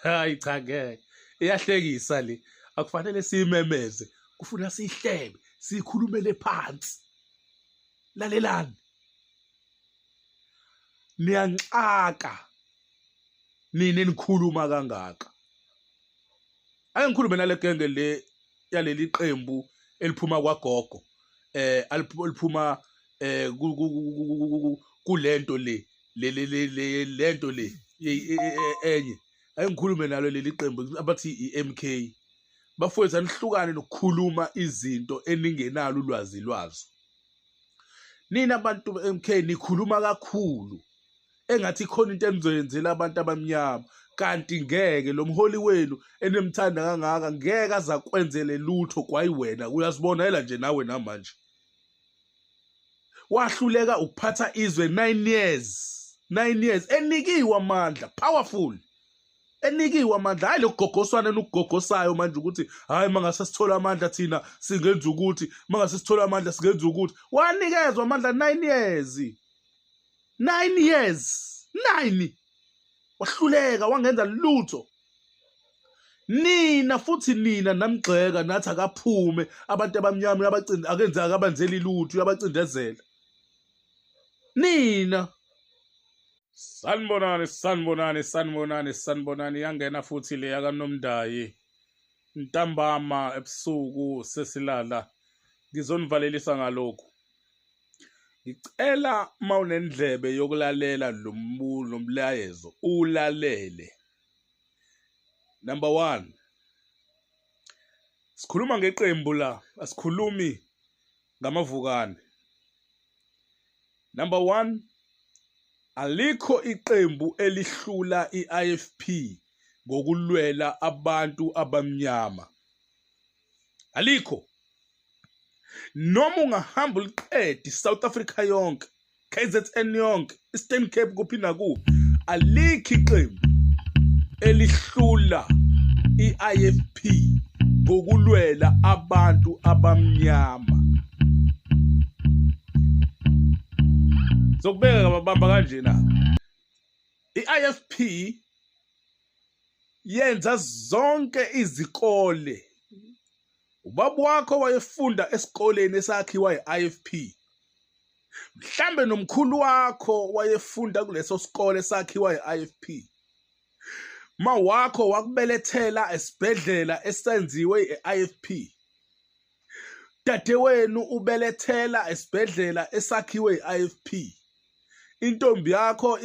Hayi cha, ngeke, iyahlekisa le. Akufanele siyimemeze, kufuna siyihlebe, siyikhulumele phansi. Lalelani, niyanxaka nina enikhuluma kangaka. Ake ngikhulume nale genge le yaleli qembu eliphuma kwagogo, eliphuma kulento le le lento le enye. Ake ngikhulume nalo leli qembu abathi i-MK. Bafowethu, anihlukane nokukhuluma izinto eningenalo ulwazi lwazo. Nina bantu be-MK nikhuluma kakhulu engathi khona into enizoyenzela abantu abamnyama, kanti ngeke. Lo mholi wenu enimthanda kangaka ngeke azakwenzele lutho. Kwayiwena uyazibonela nje nawe namanje, wahluleka ukuphatha izwe 9 years, 9 years enikiwe amandla, powerful, enikiwe amandla. Hayi lokugogoswana enokugogosayo manje ukuthi hayi, mangase sithola amandla thina singenza ukuthi, mangase sithola amandla singenza ukuthi. Wanikezwa amandla 9 years, 9 years, 9, wahluleka, wangenza lutho. Nina futhi nina namgxeka, nathi akaphume, abantu abamnyama uyabacinda, akenza, akabanzeli lutho, uyabacindezela nina. Sanibonani, sanibonani, sanibonani, sanibonani. Yangena futhi le yakaNomndayi ntambama, ebusuku sesilala. Ngizonivalelisa ngalokhu. Ngicela mawunendlebe yokulalela lo mlayezo ulalele. Number 1, sikhuluma ngeqembu la, asikhulumi ngamavukane. Number 1, alikho iqembu elihlula i-IFP ngokulwela abantu abamnyama, alikho. Noma ungahamba uliqede South Africa yonke, KZN yonke, Eastern Cape, kuphi nakuphi, alikho iqembu elihlula i-IFP ngokulwela abantu abamnyama. Zokubeka kababamba kanjena, i-IFP yenza zonke izikole. Ubaba wakho wayefunda esikoleni esakhiwa i-IFP, mhlambe nomkhulu wakho wayefunda kuleso sikole esakhiwa i-IFP. Ma wakho wakubelethela esibhedlela esenziwe i-IFP. Dadewenu ubelethela esibhedlela esakhiwe i-IFP. Intombi yakho